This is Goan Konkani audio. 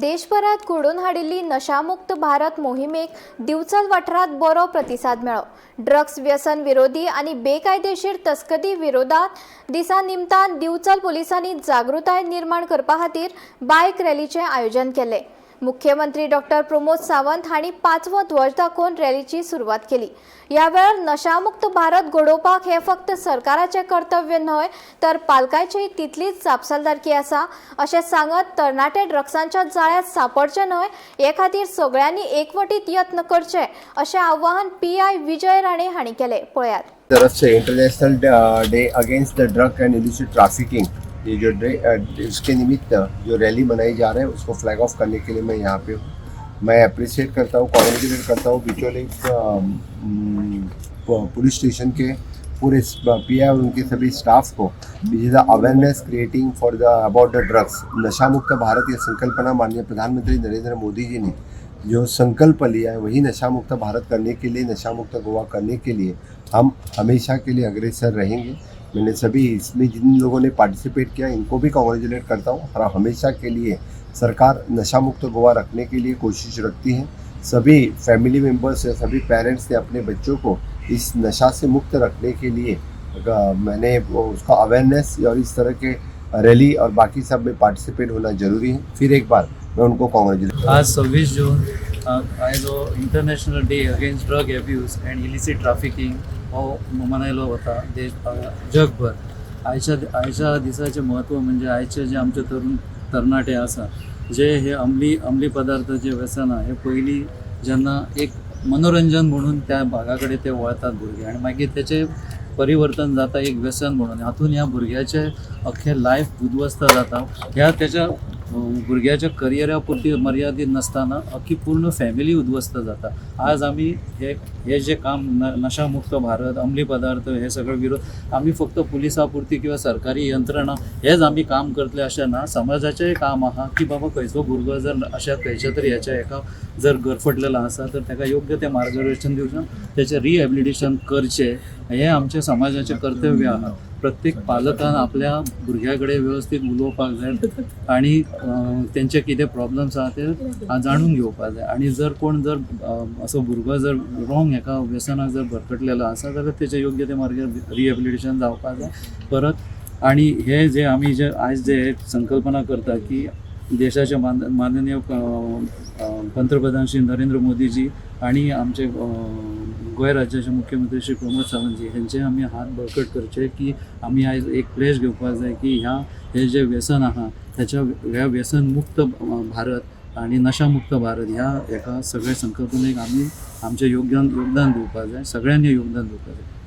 देशभरात घडोवन हाडिल्ली नशामुक्त भारत मोहिमेक दिवचल वाठारात बरो प्रतिसाद मेळ्ळो. ड्रग्स व्यसन विरोधी आनी बेकायदेशीर तस्करी विरोधात दिसा निमतान दिवचल पोलिसांनी जागृताय निर्माण करपा खातीर बायक रॅलीचें आयोजन केलें. मुख्यमंत्री डॉक्टर प्रमोद सावंत हांणी पाचवो ध्वज दाखोवन रॅलीची सुरवात केली. ह्या वेळार नशामुक्त भारत घडोवपाक हें फक्त सरकाराचें कर्तव्य न्हय, तर पालकांचीय तितलीच जापसालदारकी आसा अशें सांगत तरणाटे ड्रग्सांच्या जाळ्यांत सापडचे न्हय हे खातीर सगळ्यांनी एकवटीत यत्न करचे अशें आवाहन पीआय विजय राणे हांणी केलें. पळयात. तरफ से International Day Against the Drug and Illicit Trafficking, ये जो डे, इसके निमित्त जो रैली मनाई जा रही है, उसको फ्लैग ऑफ करने के लिए मैं यहाँ पे हूँ. मैं अप्रिशिएट करता हूँ, कॉन्ग्रेचुलेट करता हूँ बिचोली पुलिस स्टेशन के पूरे पीआई और उनके सभी स्टाफ को, which is awareness creating for the about the drugs. नशा मुक्त भारत ये संकल्पना माननीय प्रधानमंत्री नरेंद्र मोदी जी ने जो संकल्प लिया है, वही नशा मुक्त भारत करने के लिए, नशा मुक्त गोवा करने के लिए हम हमेशा के लिए अग्रसर रहेंगे. मैंने सभी इसमें जिन लोगों ने पार्टिसिपेट किया, इनको भी कॉन्ग्रेचुलेट करता हूँ और हमेशा के लिए सरकार नशा मुक्त गोवा रखने के लिए कोशिश रखती है. सभी फैमिली मेम्बर्स या सभी पेरेंट्स ने अपने बच्चों को इस नशा से मुक्त रखने के लिए मैंने वो उसका अवेयरनेस और इस तरह के रैली और बाकी सब में पार्टिसिपेट होना जरूरी है. फिर एक बार मैं उनको कॉन्ग्रेचुलेट आज 26 जून, आयज हो International Day Against Drug Abuse and Illicit Trafficking हो मनयलो वता देश जगभर. आयच्या आयच्या दिसाचें म्हत्व म्हणजे आयचे जे आमचे तरुण तरणाटे आसा, जे हे अंमली अंमली पदार्थ जे व्यसन आहा, हे पयलीं जेन्ना एक मनोरंजन म्हणून त्या भागा कडेन ते वळतात भुरगे आनी मागीर तेचें परिवर्तन जाता एक व्यसन म्हणून. हातून ह्या भुरग्याचें अख्खें लायफ उद्ध्वस्त जाता. ह्या तेच्या भुरग्याच्या करियरा पुरती मर्यादीत नासतना अख्खी पूर्ण फॅमिली उद्ध्वस्त जाता. आज आमी हे हे जे काम नशामुक्त भारत, अंमली पदार्थ हे सगळे विरोध आमी फक्त पुलिसा पुरती किंवा सरकारी यंत्रणा हेच आमी काम करतले अशें ना. समाजाचेंय काम आहा की बाबा, खंयचो भुरगो जर अशा खंयच्या तरी हेच्या हेका जर गरफटलेलो आसा, तर ताका योग्य तें मार्गदर्शन दिवचें, तेचें रिहॅबिलिटेशन करचें, हें आमचें समाजाचें कर्तव्य आहा. प्रत्येक पालकान आपल्या भुरग्या कडेन वेवस्थीत उलोवपाक जाय आनी तेंचे कितें प्रॉब्लम्स आहा ते जाणून घेवपाक जाय. आनी जर कोण जर असो भुरगो जर रॉंग हेका व्यसनाक जर भरकटलेलो आसा, जाल्यार तेचें योग्य ते मार्गार रिहॅबिलिटेशन जावपाक जाय परत. आनी हे जे आमी जे आयज जे संकल्पना करता की देशाचे माननीय पंतप्रधान श्री नरेंद्र मोदीजी आणि आमचे गोंय राज्याचे मुख्यमंत्री श्री प्रमोद सावंतजी हेंचे आमी हात बळकट करचे की आमी आयज एक प्लेज घेवपाक जाय की ह्या हे जे व्यसन आहा, हेच्या ह्या व्यसन मुक्त भारत आणि नशामुक्त भारत ह्या हेका सगळ्या संकल्पनेक आमी आमचें योगदान योगदान दिवपाक जाय. सगळ्यांनी योगदान दिवपाक जाय.